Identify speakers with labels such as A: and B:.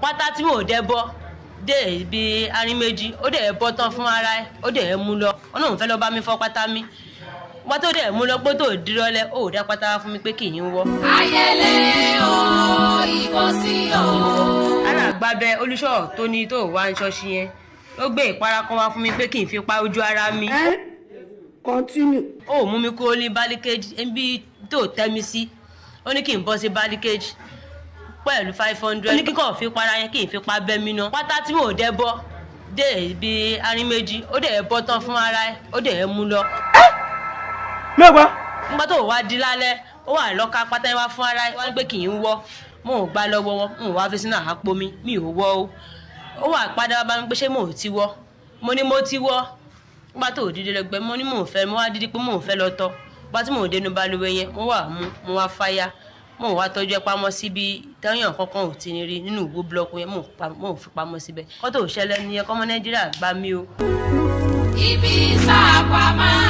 A: Pátá tí mò ń dẹ́ bọ́ dé ibi arin méjì, ó dẹ̀ bọ́ tán fún ara ẹ̀, ó dẹ̀ mú lọ. Ó náà fẹ́ lọ bá mi fọ́ pátá mi wọ́n tó dẹ̀ mú lọ pé tó dírọ́lẹ̀, ó dá pátá fún mi pé kì í wọ́.
B: Ayẹlẹ o, ìbò sí o.
A: Alàgbàbẹ olùṣọ́ tó ní tó wá ń ṣọ́ọ̀ṣì yẹn ó gbé ìpara kan wá fún mi pé kí n fi pa ojú ara mi.
C: Continue.
A: Ó mú mi kúrò ní bálíkéjì níbi tó tẹ́ mi sí, ó ní kí n bọ́ sí bálíkéjì pẹ̀lú 500, ó ní kíkọ́ fi para yẹn kí n fi pa bẹ́ mi ná. Pátá tí mò ń dẹ́ bọ́ dé ibi arin méjì, ó dẹ̀ bọ́ tán fún ara ẹ̀, ó dẹ̀ mú lọ.
C: Mẹ́wàá.
A: Nígbà tó wá di lálẹ́, ó wà lọ́ka pátá yẹn wá fún ara ẹ̀, wá ní pé kì í wọ́. Mo ò gbá lọ́wọ́ wọn, mo wá fi sínú àpò mi, mi ò wọ́ o. Ó wà padà wá bá mi pé ṣé mo ò ti wọ́? Mo ní mo ti wọ́. Nígbà tó dídí lẹ́gbẹ́, mo ní mò ń fẹ́, mo wá dídí pé mò ń fẹ́ lọ tọ̀. Nígbà tí mò ń dénú balùwẹ̀ yẹn, mo wà mú, mo wá fáyà, mo wá tọ́jú ẹ pamọ́ síbi tẹ́yàn kankan ò ti ní rí nínú ìwó búlọ́ọ̀kù yẹn, mo fi pamọ́ síbẹ̀. Kọ́ tó ṣẹlẹ̀ nìyẹn, kọ́mọ Nàìjíríà gbá mi o.
B: Ibi sáàpà máa.